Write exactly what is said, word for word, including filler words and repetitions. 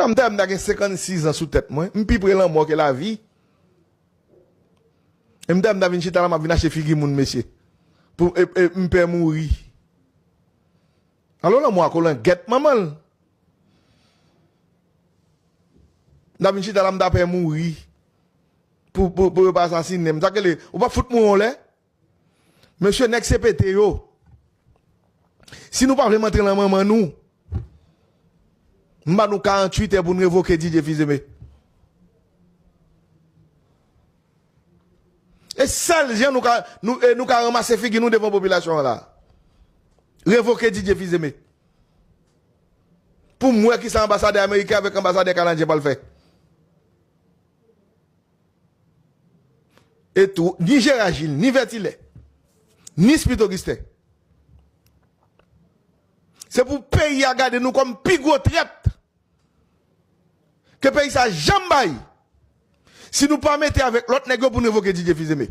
M ta, m ta gen senkannsis an sou tèt mwen. M pi pre lanmò ke lavi. E m ta, m ta vin chita la, m ap vin achte figi moun, mesye. Pou, e, e, m pè mouri. Alò, lanmò a kolangèt manman l. M ta vin chita la, m ta pè mouri. Pou, pou, pou yo pa asasinen m. Sa k rele, ou p ap fout mouri yon lè? Mesye, nèg C P T yo, si nou pa vle m antre nan manman nou, m ba nou karanntuit è pou n revoke D J Fils-Aimé. E sèl jan nou ka, nou, e nou ka ranmase figi nou devan popilasyon an la. Revoke D J Fils-Aimé. Pou m wè kisa anbasadè ameriken avèk anbasadè kanadyen pral fè. E tou, ni Jera Jil, ni Vètilè, ni Smith Augustin. Se pou peyi a gade nou kòm pi gwo trèt ke peyi sa janm bay. Si nou pa mete avèk lòt nèg yo pou n revoke D J Fils-Aimé.